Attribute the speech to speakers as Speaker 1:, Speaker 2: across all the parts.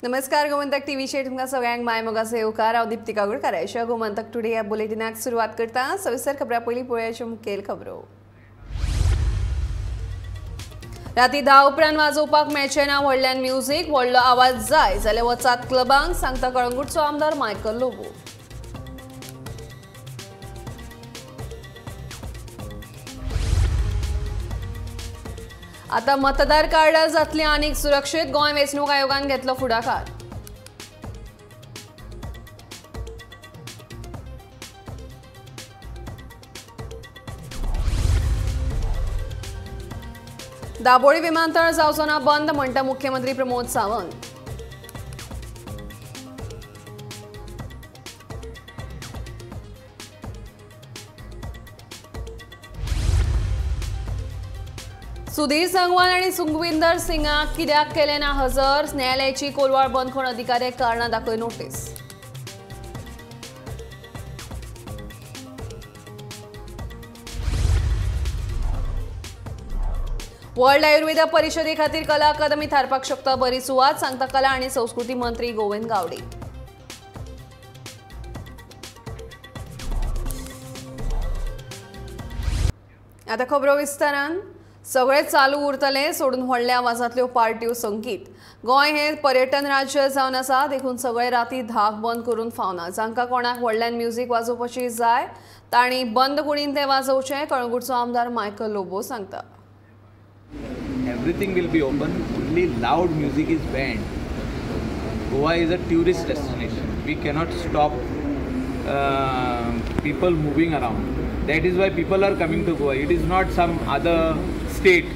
Speaker 1: नमस्कार, गोमंतक टीव्हीचेर तुमकां सगळ्यांक माय मोगाचो येवकार. हांव दीप्ती कागुडकार. अशा गोमंतक टुडे ह्या बुलेटिनाक सुरवात करता. सविस्तर खबरां पयलीं पळोवयाच्यो मुखेल खबरो. राती 10 उपरांत वाजोवपाक मेळचें ना व्हडल्यान म्युझिक, व्हडलो आवाज जाय जाल्यार वचात क्लबांक, सांगता कळंगूटचो आमदार मायकल लोबो. आता मतदार कार्डां जातलीं आनीक सुरक्षीत, गोंय वेंचणूक आयोगान घेतलो फुडाकार. दाबोळी विमानतळ जावचो ना बंद म्हणटा मुख्यमंत्री प्रमोद सावंत. सुधीर सांगवान आनी सुखविंदर सिंगाक कित्याक केलें ना हजर, न्यायालयाची कोलवाळ बंदखण अधिकाऱ्याक कारणां दाखय नोटीस. वर्ल्ड आयुर्वेदा परिषदे खातीर कला अकादमी थारपाक शकता बरी सुवात, सांगता कला आनी संस्कृती मंत्री गोविंद गावडे. आता खबरो विस्तारान. सगळे चालू उरतले सोडून व्हडल्या आवाजांतल्यो पार्ट्यो संगीत. गोंय हे पर्यटन राज्य जावन आसा, देखून सगळे राती 10 बंद करून फावना. जांकां कोणाक व्हडल्यान म्युझिक वाजोवपाची जाय तांणी बंद कुडीन तें वाजोवचें, कळंगूटचो आमदार मायकल लोबो सांगता.
Speaker 2: Everything will be open, only loud music is banned. Goa is a tourist destination. We cannot stop people moving around. That is why people are coming to Goa. It is not some other state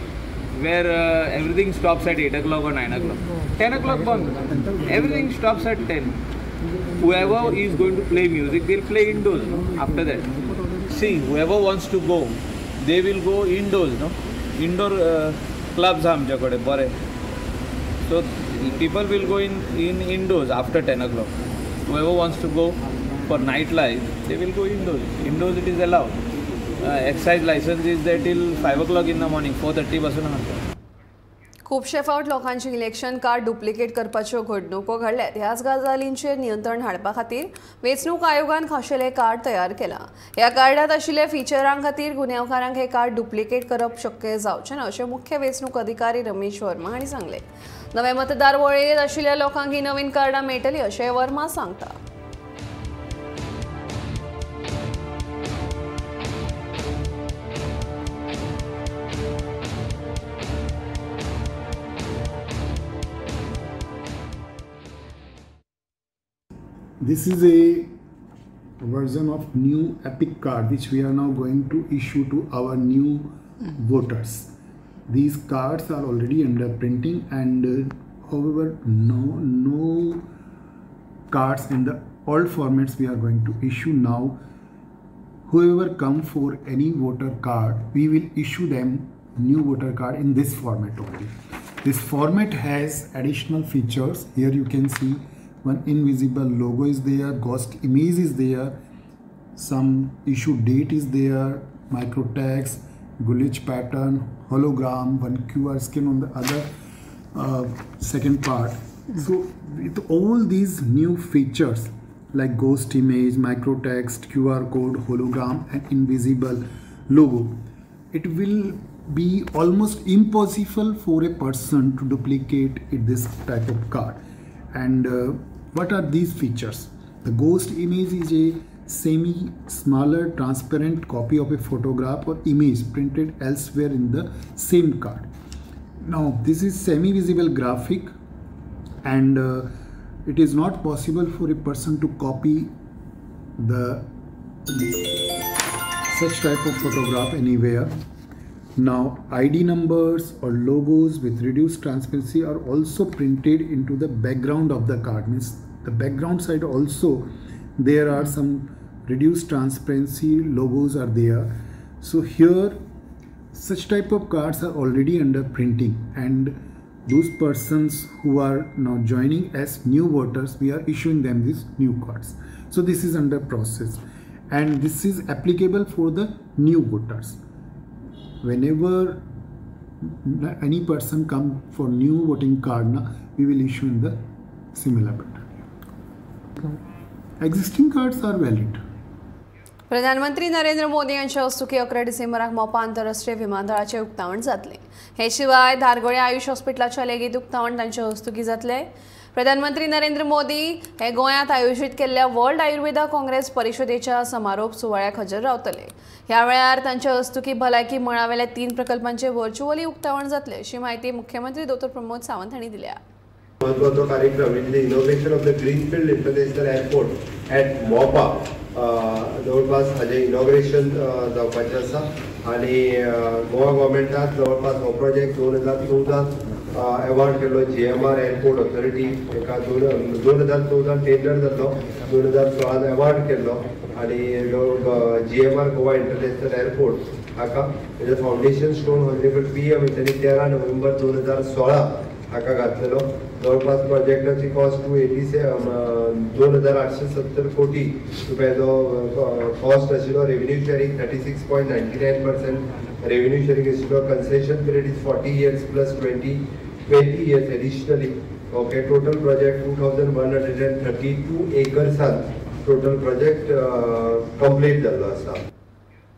Speaker 2: where everything stops at 8 o'clock or 9 o'clock. 10 o'clock band. Everything stops at 10. Whoever is going to play music, they'll play indoors, no? After that. See, whoever wants to go, they will go indoors, no? Indoor clubs आमच्याकडे बरे. So people will go in indoors after 10 o'clock. Whoever wants to go for nightlife, they will go indoors. Indoors it is allowed. Excise license is there till 5 o'clock in the morning, 4:30 पासून.
Speaker 1: खुबशे फावट लोकांचे election card duplicate करपाच्यो घडणुको घडल्यात. ह्याच गजालींचेर नियंत्रण हाडपा खातीर वेंचणूक आयोगान खाशेलें कार्ड तयार केलां. ह्या कार्डांत आशिल्ल्या फिचरां खातीर गुन्यांवकारांक हें कार्ड डुप्लिकेट करप शक्य जावचें ना, अशें मुख्य वेंचणूक अधिकारी रमेश वर्मा हांणी सांगलें. नवे मतदार वळेरेंत आशिल्ल्या लोकांक ही नवीन कार्डां मेळटलीं, अशें वर्मा सांगता.
Speaker 3: This is a version of new EPIC card which we are now going to issue to our new voters. These cards are already under printing, and however no cards in the old formats we are going to issue now. Whoever come for any voter card, we will issue them new voter card in this format only. This format has additional features. Here you can see one invisible logo is there, ghost image is there, some issue date is there, micro text, glitch pattern, hologram, one QR scan on the other second part. So with all these new features like ghost image, micro text, QR code, hologram and invisible logo, it will be almost impossible for a person to duplicate it, this type of card. And what are these features? The ghost image is a semi-smaller transparent copy of a photograph or image printed elsewhere in the same card. Now this is semi-visible graphic, and it is not possible for a person to copy the such type of photograph anywhere. Now ID numbers or logos with reduced transparency are also printed into the background of the card. Means the background side also there are some reduced transparency logos are there. So here such type of cards are already under printing, and those persons who are now joining as new voters, we are issuing them these new cards. So this is under process, and this is applicable for the new voters. Whenever any person come for new voting card, na, we will issue in the Similar pattern. Existing cards are valid.
Speaker 1: प्रधानमंत्री नरेंद्र मोदी यांच्या हस्तुकी 11 डिसेंबराक मोपा आंतरराष्ट्रीय विमानतळाचे उक्तावण जातले. हे शिवाय धारगळे आयुष हॉस्पिटलाच्या लेगीत उक्तावण तांच्या हस्तुकी जातले. प्रधानमंत्री नरेंद्र मोदी हे गोंयांत आयोजीत केल्ल्या वर्ल्ड आयुर्वेदा काँग्रेस परिशदेच्या समारोप सुवाळ्याक हजर रावतले. ह्या वेळार तांच्या हस्तुकी भलायकी मळावेल्या 3 प्रकल्पांचे व्हर्च्युअली उक्तावण जातले अशी म्हायती मुख्यमंत्री डॉ प्रमोद सावंत हांणी दिल्या.
Speaker 4: महत्वाचो कार्यक्रम is the inauguration of the greenfield international airport at Mopa. जवळपास हाजें इनॉग्रेशन जावपाचें आसा आनी गोवा गव्हर्मेंटान जवळपास हो प्रोजेक्ट 2014 एवॉर्ड केल्लो GMR airport authority हाका 2014 टेंडर जाल्लो, 2016 एवॉर्ड केल्लो आनी GMR Goa international airport हाका तेजें फावंडेशन स्टोन ऑनरेबल PM हेंच्यांनी 13 नोव्हेंबर 2016 हाका घातलेलो. जवळपास प्रोजेक्टाची कॉस्ट 2870 कोटी रुपयाचो कॉस्ट आशिल्लो. Revenue sharing 36.99% revenue sharing आशिल्लो. Concession period is 40 years plus 20 years additionally. Okay, total project 2132 एकर्सान total project complete जाल्लो आसा.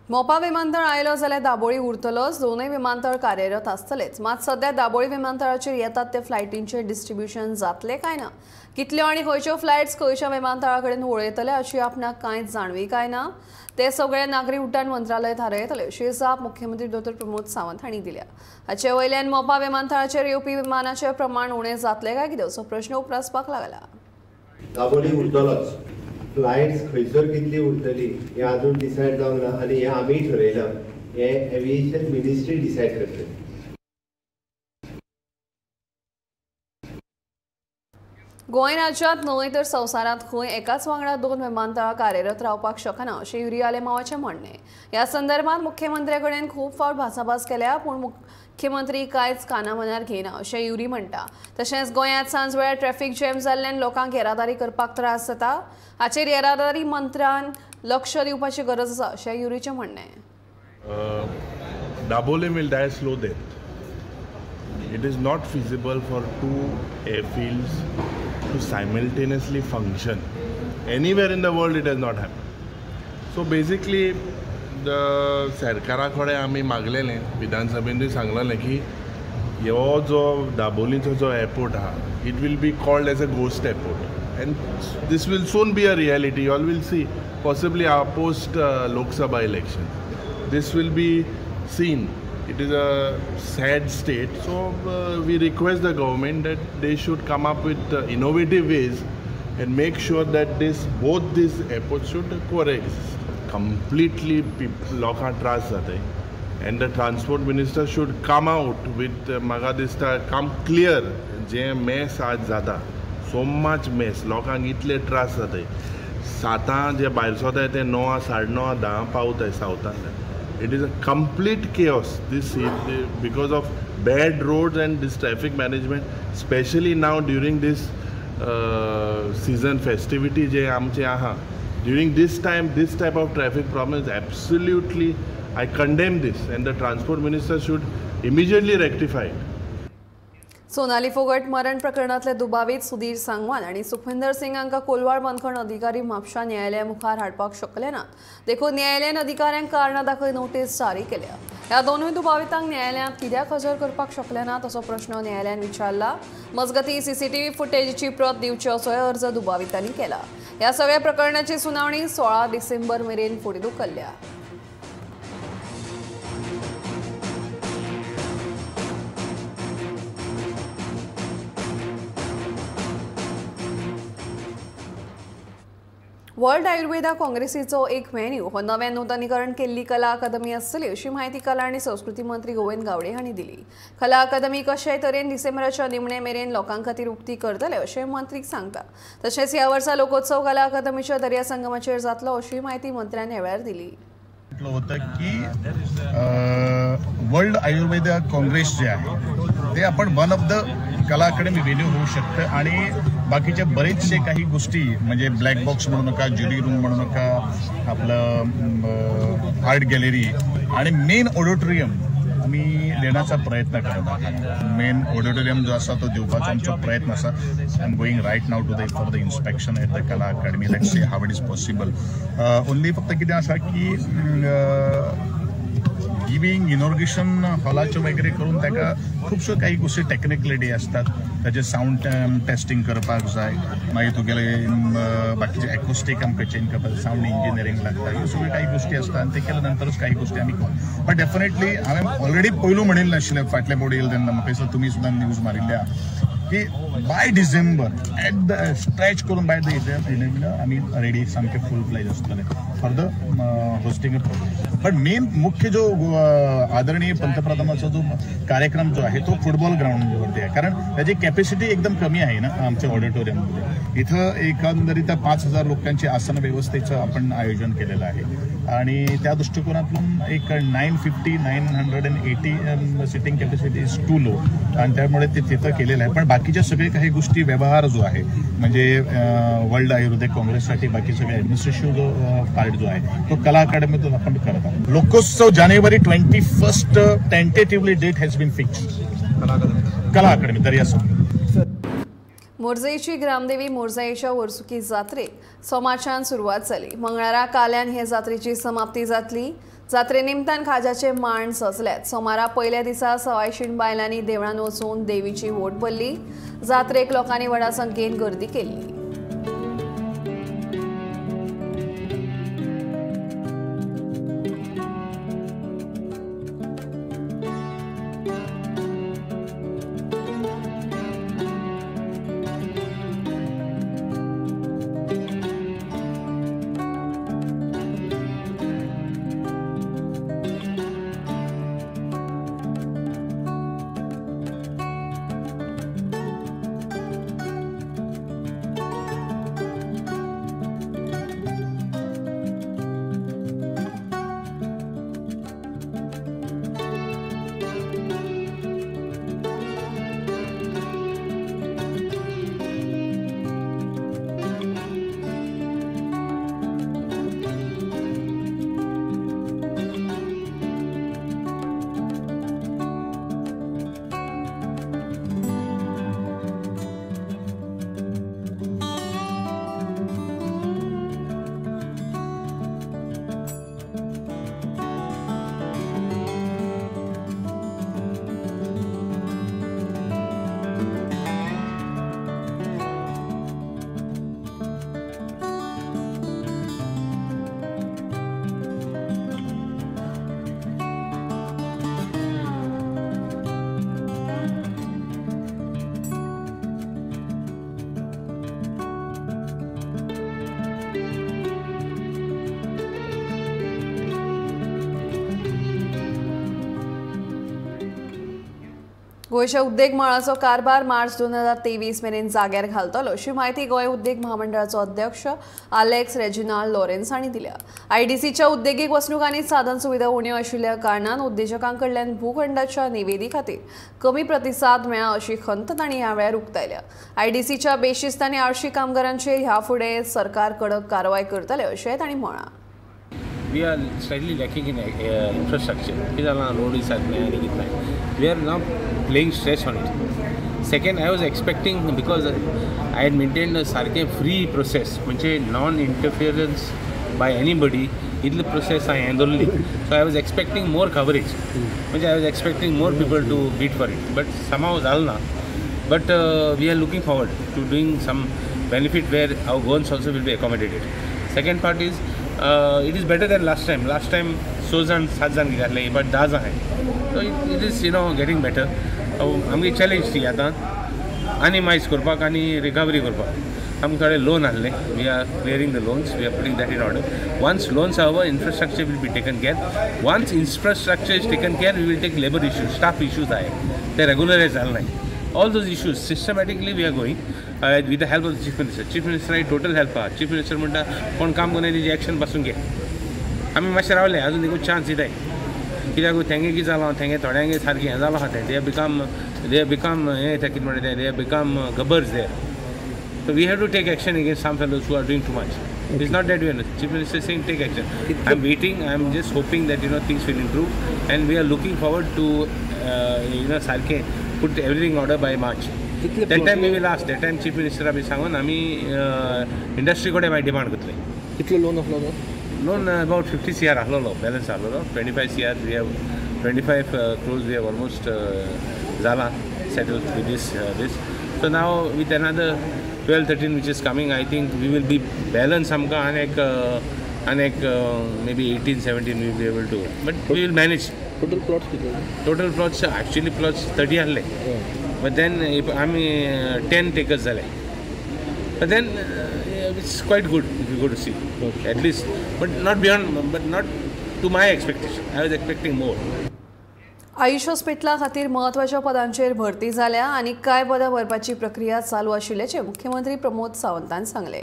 Speaker 1: मोपा विमानतळ आयलो जाल्यार दाबोळी उरतलोच. दोनूय विमानतळ कार्यरत आसतलेच. मात सध्या दाबोळी विमानतळाचेर येतात ते फ्लायटींचें डिस्ट्रिब्युशन जातलें काय ना, कितल्यो आनी खंयच्यो फ्लायट्स खंयच्या विमानतळा कडेन वळयतले अशी आपणाक कांयच जाणविकाय ना. ते सगळे नागरी उड्डाण मंत्रालय थारायतले अशी जाप मुख्यमंत्री डॉ प्रमोद सावंत हांणी दिल्या. हाचे वयल्यान मोपा विमानतळाचेर येवपी विमानाचें प्रमाण उणें जातलें काय कितें असो प्रश्न उप्रासपाक लागला.
Speaker 4: दाबोळी उरतलोच, फ्लायट्स खंयसर कितली उरतली हें अजून डिसायड जावंक ना आनी हें आमी ठरयलां, हें एविएशन मिनिस्ट्री डिसायड करतली.
Speaker 1: गोंय राज्यांत न्हय तर संवसारांत खंय एकाच वांगडा 2 विमानतळां कार्यरत रावपाक शकना अशें युरी आलेमावाचें म्हणणें. ह्या संदर्भात मुख्यमंत्र्या कडेन खूब फावट भासाभास केल्या, पूण मुख्यमंत्री कांयच कानामनार घेयना अशें युरी म्हणटा. तशेंच गोंयांत सांजवेळार ट्रॅफिक जॅम जाल्ल्यान लोकांक येरादारी करपाक त्रास जाता. हाचेर येरादारी मंत्र्यान लक्ष दिवपाची गरज आसा अशें युरीचें म्हणणें.
Speaker 5: Dabolim will die slow death. It is not feasible for 2 airfields to simultaneously function. Anywhere in the world it has not happened. So basically the सरकारा कडेन आमी मागलेलें, विधानसभेनूय सांगलेलें की हो जो दाबोलीचो जो एअरपोर्ट आहा, it will be called as a ghost airport and this will soon be a reality. You all will see possibly post Lok Sabha election this will be seen. It is a sad state. So we request the government that they should come up with innovative ways and make sure that this both these airports should coexist. Completely लोकांक त्रास जाता and the transport minister should come out with म्हाका दिसता come clear जे mess आज जाता, so much mess, लोकांक इतले त्रास जाता. 7 जे भायर सरताय ते 9, 9:30, 10 पावताय सावथांतल्यान. It is a complete chaos this because of bad roads and this traffic management, especially now during this season festivity जे आमचे आहा. During this time, this type of traffic problem is absolutely, I condemn this and the transport minister should immediately rectify it.
Speaker 1: Sonali Phogat मरण प्रकरणातले दुबावीत सुधीर सांगवान आणि सुखविंदर सिंग हांकां कोलवाळ बंदखण अधिकारी म्हापशा न्यायालया मुखार हाडपाक शकले ना, देखून न्यायालयान अधिकाऱ्यांक कारणां दाखय नोटीस जारी केल्या. ह्या दोनूय दुबावितांक न्यायालयांत कित्याक हजर करपाक शकले ना तसो प्रश्न न्यायालयान विचारला. मजगतीं सीसीटीव्ही फुटेजीची प्रत दिवची असोय अर्ज दुबावितांनी केला. ह्या सगळ्या प्रकरणाची सुनावणी 16 डिसेंबर मेरेन फुडें धुकल्ल्या. वर्ल्ड आयुर्वेदा काँग्रेसीचो एक व्हेन्यू हो नव्यान नूतनीकरण केल्ली कला अकादमी आसतली अशी म्हायती कला आनी संस्कृती मंत्री गोविंद गावडे हांणी दिली. कला अकादमी कशेय तरेन डिसेंबराच्या निमणे मेरेन लोकां खातीर उक्ती करतले अशें मंत्री सांगता. तशेंच ह्या वर्सा लोकोत्सव कला अकादमीच्या दर्या संगमाचेर जातलो अशी म्हायती मंत्र्यान ह्या वेळार दिली.
Speaker 6: म्हटलं होतं की वर्ल्ड आयुर्वेदा काँग्रेस जे आहे ते आपण one of the Kala Akademi venue होऊ शकतं आणि बाकीचे बरेचसे काही गोष्टी म्हणजे ब्लॅक बॉक्स म्हणू नका, ज्युरी रूम म्हणू नका, आपलं आर्ट गॅलरी आणि मेन ऑडिटोरियम आमी देण्याचा प्रयत्न करत आहात. मेन ऑडिटोरियम जो आसा तो दिवपाचो आमचो प्रयत्न आसा. I am going right now to the for the inspection at the Kala Academy. Let's see how it is possible. Only फक्त कितें आसा की गिवींग इनॉग्रेशन हॉलाच्यो वगैरे करून ताका खुबश्यो काही गोष्टी टेक्निकलिटी असतात. ताचे सावंड टेस्टिंग करपाक जाय, मागीर तुगेले बाकीचे एक्वस्टीक आमकां चेंज करपाक, सावंड इंजिनियरींग लागता, ह्यो सगळ्यो काही गोष्टी आसता आनी ते केल्या नंतरूच काही गोष्टी आमी करू. बट डेफिनेटली हांवें ऑलरेडी पयलू म्हणिल्लें आशिल्लें फाटल्या बोर्ड येयलें तेन्ना म्हाका दिसता तुमी सुद्दां न्यूज मारिल्ल्या की by December at the stretch करून बाय the आमी रेडी सामके फूल फ्लॅज आसतले for the hosting programme. But main मुख्य जो आदरणीय पंतप्रधानाचा जो कार्यक्रम जो आहे तो फुटबॉल ग्राउंडवरती आहे, कारण त्याची कॅपॅसिटी एकदम कमी आहे ना आमच्या ऑडिटोरियममध्ये. इथं एकंदरीत 5,000 लोकांची आसन व्यवस्थेचं आपण आयोजन केलेलं आहे आणि त्या दृष्टिकोनातून एक 950 980 sitting capacity is to low आणि त्यामुळे ते तिथं केलेलं आहे. पण बाकीच्या सगळे काही गोष्टी व्यवहार जो आहे म्हणजे वर्ल्ड आयुर्वेदिक काँग्रेससाठी बाकी सगळे ॲडमिनिस्ट्रेटिव्ह जो पार्ट जो आहे तो कला अकादमीतून आपण करत आहोत. Lokotsav January 21 tentatively date has been fixed. Kala Academy दर्यासमुद्र.
Speaker 1: मोरजईची ग्रामदेवी मोरजईच्या वर्सुकी जात्रेक सोमारच्यान सुरवात जाली. मंगळारा काल्यान हे जात्रेची समाप्ती जातली. जात्रे निमतान खाज्याचे मांड सजल्यात. सोमारा पयल्या दिसा 125 बायलांनी देवळान वचून देवीची वोट भरली. जात्रेक लोकांनी व्हडा संख्येन गर्दी केली. गोंयच्या उद्देग मळाचो कारभार मार्च 2023 मेरेन जाग्यार घालतलो अशी म्हायती गोंय उद्देग महामंडळाचो अध्यक्ष आलेक्स रेजिनाल्ड लॉरेन्स हांणी दिल्या. आयडीसीच्या उद्देगीक वसणुकांनी साधन सुविधा उण्यो आशिल्ल्या कारणान उद्देजकां कडल्यान भूखंडाच्या निवेदी खातीर कमी प्रतिसाद मेळ्ळा अशी खंत तांणी ह्या वेळार उक्तायल्या. आयडीसीच्या बेशिस्त आनी आळशी कामगारांचेर ह्या फुडें सरकार कडक कारवाय करतले अशें तांणी म्हळां.
Speaker 7: We are slightly lacking in infrastructure. Road is we are now laying stress on it. Second, I was expecting, because I had maintained a sarke free process, म्हणजे non-interference by anybody, इतले process I handled. So I was expecting more coverage. म्हणजे I was expecting more people to bid for it. But somehow झालं ना. But we are looking forward to doing some benefit where our Goans also will be accommodated. Second part is, it is better than last time. Last time 6 जण 7 जण घेतले, but 10 जण आहे. So it is, you know, getting better. आमची challenge ती आतां आनी मायज करपाक आनी रिकवरी करपाक. आमकां थोडे लोन आहले, we are clearing the loans, we are putting that in order. Once loans are over, infrastructure will be taken care. Once infrastructure is taken care, we will take labour issues, staff issues आहे ते रेगुलरायज जाले नाही. All those issues systematically we are going with the help of the Chief Minister. Chief Minister he total help आहा. Chief Minister म्हणटा कोण काम करना तेजी एक्शन पासून घे. आमी मातशें रावले अजून देखून चान्स दिताय कित्याक तेंगे कितें जालां तेंगे थोड्यांगे सारकें हें जालां आहा तें they become हें तें कितें म्हणटा तें they become गबर्स there. So we have to take action against some fellows who are doing too much. It's not that we are. Chief Minister is saying take action. I am waiting. I am just hoping that you know things will improve and we are looking forward to you know सारकें put everything order by March. That time we will ask. That time Chief Minister आमी सांगून आमी industry कडेन मागीर demand करतले.
Speaker 8: कितलो loan आसलो?
Speaker 7: Loan about 50 CR आसलेलो, बॅलन्स आसलेलो. 25 CR we have, 25 crores we have almost जाला settle with this this. So now with another 12-13 which is coming, I think we will be balance आमकां आनी एक maybe 18-17 we will be able to, but we will manage.
Speaker 8: Total plots कितले?
Speaker 7: Total plots actually plots 30 आसले, but then आमी 10 takers जाले. But then it's quite good if you go to see, at least, but not beyond, but not to my expectation. I was expecting more.
Speaker 1: Ayush हॉस्पिटला खातीर म्हत्वाच्या पदांचेर भरती जाल्या आनी कांय पदां भरपाची प्रक्रिया चालू आशिल्ल्याचें मुख्यमंत्री प्रमोद सावंतान सांगलें.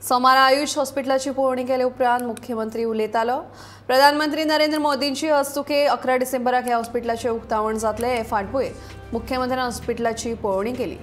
Speaker 1: सोमारा आयुष हॉस्पिटलाची पळोवणी केले उपरांत मुख्यमंत्री उलयतालो. प्रधानमंत्री नरेंद्र मोदींची हस्तुके 11 डिसेंबराक ह्या हॉस्पिटलाचें उक्तावण जातलें हे फाटभूंयेर मुख्यमंत्र्यान हॉस्पिटलाची पळोवणी केली.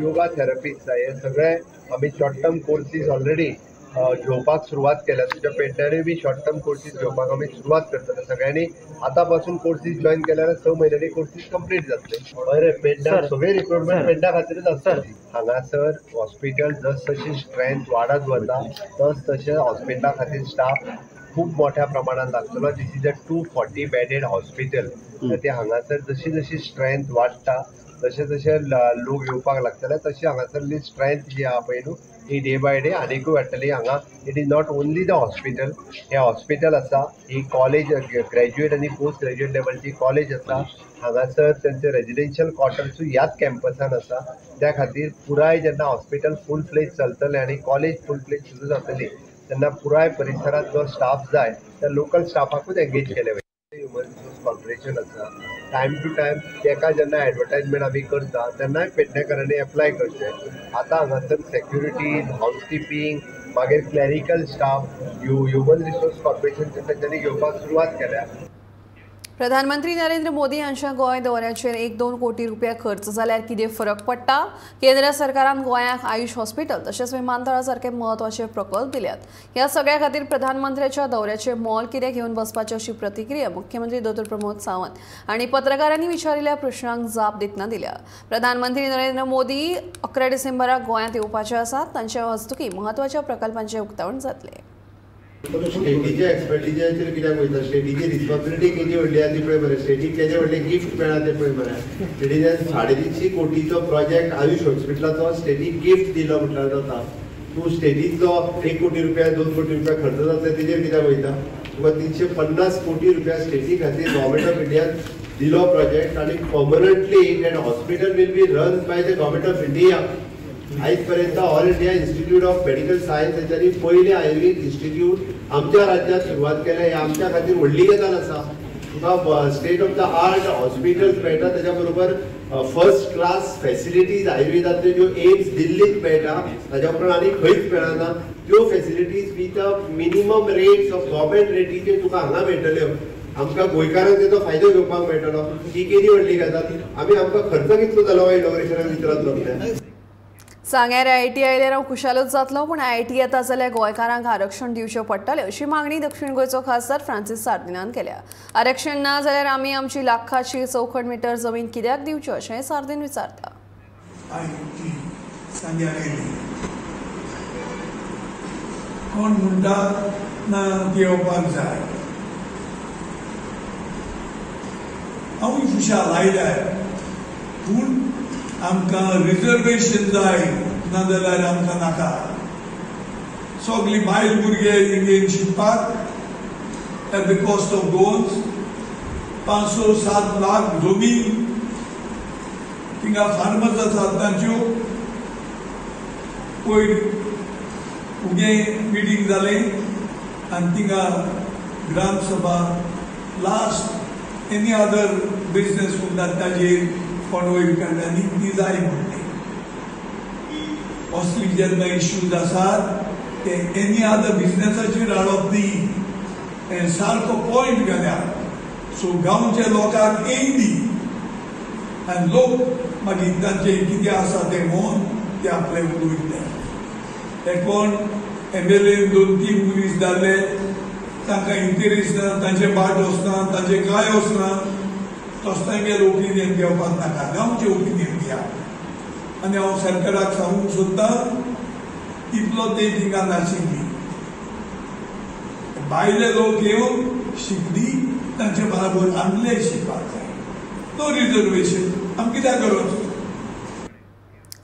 Speaker 4: योगा थेरपिस्ट हे सगळे आमी शॉर्ट टर्म कोर्सीस ऑलरेडी घेवपाक सुरवात केल्या. तुमच्या पेडण्यानूय बी शॉर्ट टर्म कोर्सीस घेवपाक आमी सुरवात करतले. सगळ्यांनी आतां पासून कोर्सीस जॉयन केल्यार 6 म्हयन्यांनी कोर्सीस कंप्लीट जातले. बरें, पेडण्या सगळे रिक्रुटमेंट पेडण्या खातीरच आसतली. हांगासर हॉस्पिटल जस जशी स्ट्रेंथ वाडत वता तस तशें हॉस्पिटला खातीर स्टाफ खूब मोठ्या प्रमाणात लागतलो. This is a 240 bedded hospital. ते हांगासर जशी जशी स्ट्रेंथ वाडटा तशें तशें लोक येवपाक लागतले, तशी हांगासरली स्ट्रेंथ जी आहा पळय न्हू ही डे बाय डे आनीकूय वाडटली. हांगा it is not only the hospital, हें हॉस्पिटल आसा, ही कॉलेज ग्रॅज्युएट आनी पोस्ट ग्रॅज्युएट लेवलची कॉलेज आसा. हांगासर तेंचे रेजिडेन्शियल क्वॉर्टर्सूय ह्याच कॅम्पसान आसा. त्या खातीर पुराय जेन्ना हॉस्पिटल फूल फ्लेज चलतलें आनी कॉलेज फूल फ्लेज सुरू जातली तेन्ना पुराय परिसरांत जो स्टाफ जाय त्या लोकल स्टाफाकूच एंगेज केले वयता. ह्युमन रिसोर्स कॉर्पोरेशन आसा, टायम टू टायम तेका जेन्ना एडवर्टायजमेंट आमी करता तेन्नाय पेडणेकारांनी एप्लाय करचें. आतां हांगासर सेक्युरिटी, हावसकिपींग, मागीर clerical staff, human resource corporation तेंच्यांनी घेवपाक सुरवात केल्या.
Speaker 1: प्रधानमंत्री नरेंद्र मोदी हांच्या गोंय दौऱ्याचेर 1-2 कोटी रुपया खर्च जाल्यार कितें फरक पडटा? केंद्र सरकारान गोंयाक आयुष हॉस्पिटल तशेंच विमानतळा सारके म्हत्वाचे प्रकल्प दिल्यात. ह्या सगळ्या खातीर प्रधानमंत्र्याच्या दौऱ्याचे मोल कितें घेवन बसपाची अशी प्रतिक्रिया मुख्यमंत्री डॉ प्रमोद सावंत आनी पत्रकारांनी विचारिल्ल्या प्रश्नांक जाप दितना दिल्या. प्रधानमंत्री नरेंद्र मोदी 11 डिसेंबराक गोंयांत येवपाचे आसात. तांच्या हस्तुकी म्हत्वाच्या प्रकल्पांचें उक्तावण जातलें.
Speaker 4: स्टेटीच्या एक्सपेंडिचराचेर कित्याक वयता? स्टेटीची रिस्पॉन्सिबिलिटी केदी व्हडली आहा ती पळय मरे. स्टेटीक केदे व्हडले गिफ्ट मेळ्ळा तें पळय मरे. स्टेटीच्यान 350 कोटीचो प्रोजेक्ट आयुष हॉस्पिटलाचो स्टेटीक गिफ्ट दिलो म्हटल्यार जाता. तूं स्टेटींतलो 1 कोटी रुपया 2 कोटी रुपया खर्च जातले तेजेर कित्याक वयता? तुका 350 कोटी रुपया स्टेटी खातीर गव्हर्मेंट ऑफ इंडियान दिलो प्रोजेक्ट आनी permanently and hospital will be run by the government of India. आयज पर्यंत all India institute of medical science हेंच्यांनी पयलें आयुर्वेद इन्स्टिट्यूट आमच्या राज्यांत सुरवात केल्या. हे आमच्या खातीर व्हडली गजाल आसा. तुका state of the art hospitals मेळटा, तेच्या बरोबर फर्स्ट क्लास फॅसिलिटीज आयुर्वेदांतल्यो ज्यो एम्स दिल्लीत मेळटा ताच्या उपरांत आनी खंयच मेळना त्यो facilities with a minimum rates of government रेटीचेर तुका हांगा मेळटल्यो. आमकां गोंयकारांक तेचो फायदो घेवपाक मेळटलो. ही केदी व्हडली गजाल. आमी आमकां खर्च कितलो जालो इनॉग्रेशनाक विचारात जातलें.
Speaker 1: सांग्यार आयआयटी आयल्यार हांव खुशालूच जातलो, पूण आयआयटी येता जाल्यार गोंयकारांक आरक्षण दिवचें पडटलें अशी मागणी दक्षिण गोंयचो खासदार फ्रांसीस सार्दिनान केल्या. आरक्षण ना जाल्यार आमी आमची लाखाची चौखण मिटर जमीन कित्याक दिवची अशेंय सार्दीन विचारता.
Speaker 9: कोण म्हणटा ना येवपाक जाय, हांवूय खुशाल आयल्यार पूण आमकां रिजर्वेशन जाय, नाजाल्यार आमकां नाका. सगळीं बायल भुरगे इंडियन शिकपाक at the cost of Goans. 507 lakh जमीन थिंगा फार्मर्स आसात तांच्यो. पयर उगे मिटींग जालें आनी थिंगा gram sabha last any other business म्हणटात ताजेर कोण वयर काडले आनी ती जाय म्हणली. असली जेन्ना इश्यूज आसात ते एनी अदर बिजनेसाचेर हाडप न्ही, ते सारको पॉयंट घाल्या. सो गांवच्या लोकांक येयली आनी लोक मागीर तांचे कितें आसा तें म्हणून ते आपले उलयतले. ते कोण एम.एल.ए. 2-3 मनीस जाल्ले, तांकां इंटरेस्ट ना, तांचे बाट वचना, तांचे काय वचना, तसो तांगेले ओपिनियन घेवपाक नाका, गांवचें ओपिनियन घेया. आनी हांव सरकाराक सांगूंक सोदतां, इतलो ते थिंगा नाशिल्ली भायले लोक येवन शिकली, तांचे बराबर आमले शिकपाक जाय. नो रिजर्वेशन आमी कित्याक गरज?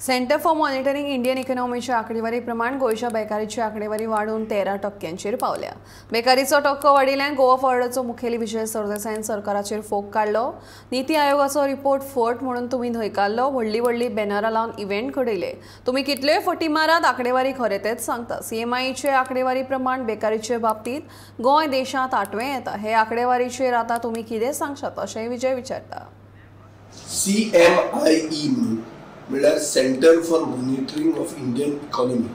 Speaker 1: सेंटर फॉर मॉनिटरिंग इंडियन इकॉनॉमीच्या आंकडेवारी प्रमाण गोंयच्या बेकारीची आंकडेवारी वाडून 13% पावल्या. बेकारीचो टक्को वाडिल्ल्यान गोवा फॉरवर्डाचो मुखेली विजय सरदेसायान सरकाराचेर फोग काडलो. नीती आयोगाचो रिपोर्ट फट म्हणून तुमी न्हयकारलो. व्हडली व्हडली बॅनरां लावन इव्हेंट घडयले. तुमी कितल्योय फटी मारात, आंकडेवारी खरें तेच सांगता. सीएमआयचे आंकडेवारी प्रमाण बेकारीचे बाबतींत गोंय देशांत 8वें येता. हे आंकडेवारीचेर आतां तुमी कितें सांगशात अशेंय विजय विचारता.
Speaker 10: CMIE म्हणल्यार centre for monitoring of Indian economy,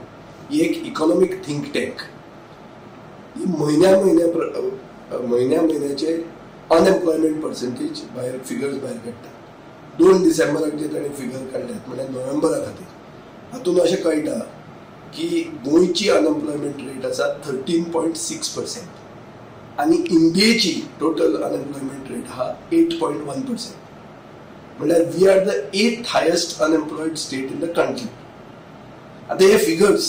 Speaker 10: ही एक इकॉनॉमीक थिंक टँक. ही म्हयन्या म्हयन्याचे अनएम्प्लॉयमेंट पर्सेंटेज भायर फिगर्स भायर काडटा. 2 डिसेंबराक जे ताणें फिगर काडल्यात म्हणल्यार नोव्हेंबरा खातीर, हातूंत अशें कळटा की गोंयची अनएम्प्लॉयमेंट रेट आसा 13.6% आनी इंडियेची टोटल अनएम्प्लॉयमेंट रेट आहा 8.1%. म्हणल्यार we are the 8th highest unemployed state in the country. आतां हे फिगर्स,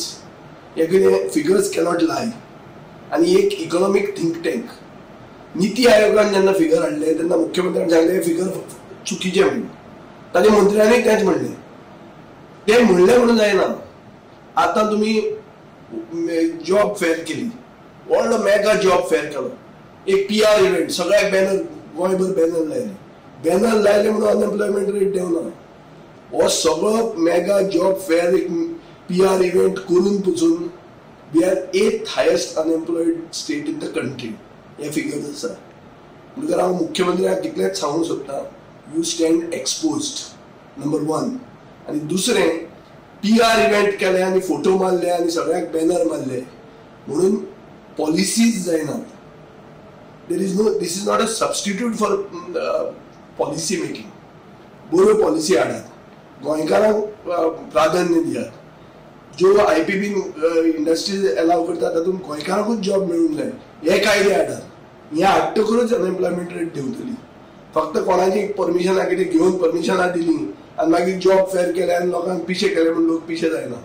Speaker 10: हे कितें फिगर्स कॅनॉट लाय. आनी एक इकॉनॉमीक थिंक टँक नीती आयोगान जेन्ना फिगर हाडले तेन्ना मुख्यमंत्र्यान सांगलें हे फिगर चुकीचे म्हणून. ताच्या मंत्र्यांनी तेंच म्हणलें. तें म्हणलें म्हणून जायना. आतां तुमी जॉब फेअर केली, व्हडलो मेगा जॉब फेअर केलो, एक PR event, सगळ्याक बॅनर, गोंयभर बॅनर लायले. बॅनर लायले म्हणून अनएम्प्लॉयमेंट रेट देंवना. हो सगळो मेगा जॉब फेअर एक PR event करून पसून we are 8th highest unemployed state in the country, हे फिगर्स आसा. म्हणटकर हांव मुख्यमंत्र्याक इतलेंच सांगूंक सोदता, you stand exposed number 1. आनी दुसरें, PR event केले आनी फोटो मारले आनी सगळ्याक बॅनर मारले म्हणून पॉलिसीज जायनात. There is no, this is not a substitute for policy making. बऱ्यो पॉलिसी हाडात, गोंयकारांक प्राधान्य दियात. ज्यो IPP industries allow करता तातूंत गोंयकारांकूच जॉब मेळूंक जाय, हे कायदे हाडात. हे हाडटकरूच अनएम्प्लॉयमेंट रेट देंवतली. फक्त कोणाची परमिशनां कितें घेवन परमिशनां दिलीं आनी मागीर जॉब फेअर केले आनी लोकांक पिशे केले म्हूण लोक पिशे जायना.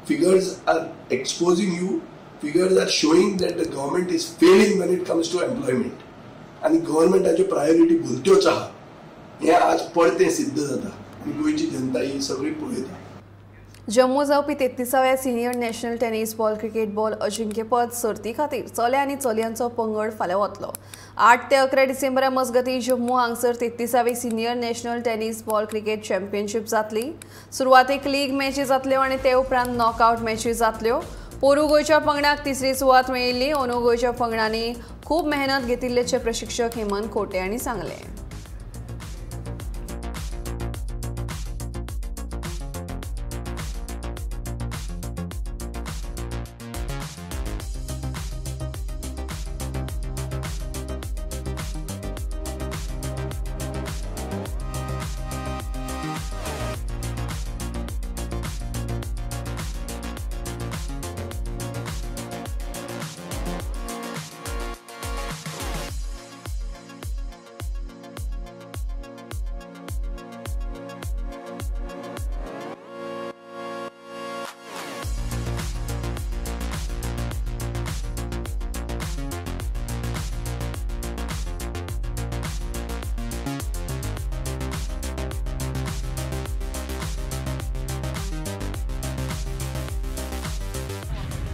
Speaker 10: Figures are exposing you, figures are showing that the government is failing when it comes to employment. आनी गव्हर्मेंटाच्यो प्रायोरिटी भलत्योच आहा हें आज परतें सिद्ध जाता आनी गोंयची जनता ही सगळी पळयता.
Speaker 1: जम्मू जावपी 33व्या senior national tennis ball cricket ball अजिंक्यपद सर्ती खातीर चले आनी चलयांचो पंगड फाल्यां वतलो. 8 ते 11 डिसेंबरा मजगतीं जम्मू हांगसर 33वी senior national tennis ball cricket championship जातली. सुरवातेक लीग मॅची जातल्यो आनी ते उपरांत नॉकआवट मॅची जातल्यो. पोरू गोंयच्या पंगडाक 3री सुवात मेळिल्ली. अंदू गोंयच्या पंगडांनी खूब मेहनत घेतिल्ल्याचें प्रशिक्षक हेमंत खोटे हांणी सांगलें.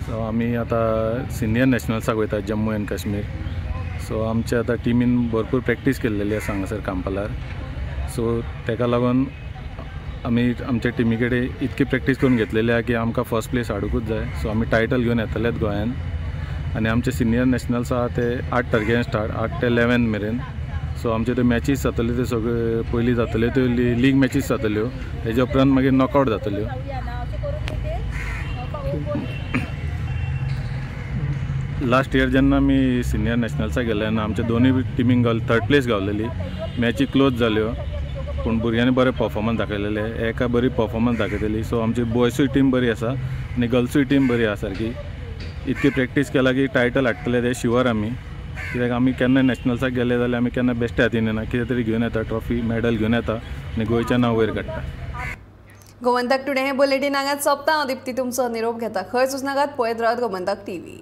Speaker 11: सो आमी आतां सिनियर नॅशनल्साक वयता जम्मू एंड काश्मीर. सो आमच्या आतां टिमीन भरपूर प्रॅक्टीस केल्लेली आसा हांगासर कांपालार. सो तेका लागून आमी आमच्या टिमी कडेन इतकी प्रॅक्टीस करून घेतलेली आसा की आमकां फर्स्ट प्लेस हाडुंकूच जाय. सो आमी टायटल घेवन येतलेच गोंयान. आनी आमचे सिनियर नॅशनल्स आसा ते 8 तारखेर स्टार्ट, 8 ते 11 मेरेन. सो आमच्यो त्यो मॅचीस जातल्यो त्यो सगळ्यो पयलीं जातल्यो त्यो लीग मॅचीस जातल्यो, तेज्या उपरांत मागीर नॉकआवट जातल्यो. लास्ट इयर जेन्ना आमी सिनियर नॅशनल्साक गेले तेन्ना आमच्या दोनूय टिमींक गावली, थर्ड प्लेस गावलेली. मॅची क्लोज जाल्यो पूण भुरग्यांनी बरें परफॉर्मन्स दाखयलेले, एका बरी परफॉर्मन्स दाखयतली. सो आमची बॉयसूय टीम बरी आसा आनी गर्ल्सूय टीम बरी आसा सारकी. इतकी प्रॅक्टीस केला की टायटल हाडटले ते शुअर आमी, कित्याक आमी केन्ना नॅशनल्साक गेले जाल्यार आमी केन्ना बेश्टे हातीन येना, कितें तरी घेवन येता, ट्रॉफी मॅडल घेवन येता आनी गोंयचें नांव वयर काडटा.
Speaker 1: गोमंतक टुडे हे बुलेटीन हांगाच सोंपता. हांव दीप्ती तुमचो निरोप घेता. खंयच वचनाकात, पळयत रावात गोमंतक टीव्ही.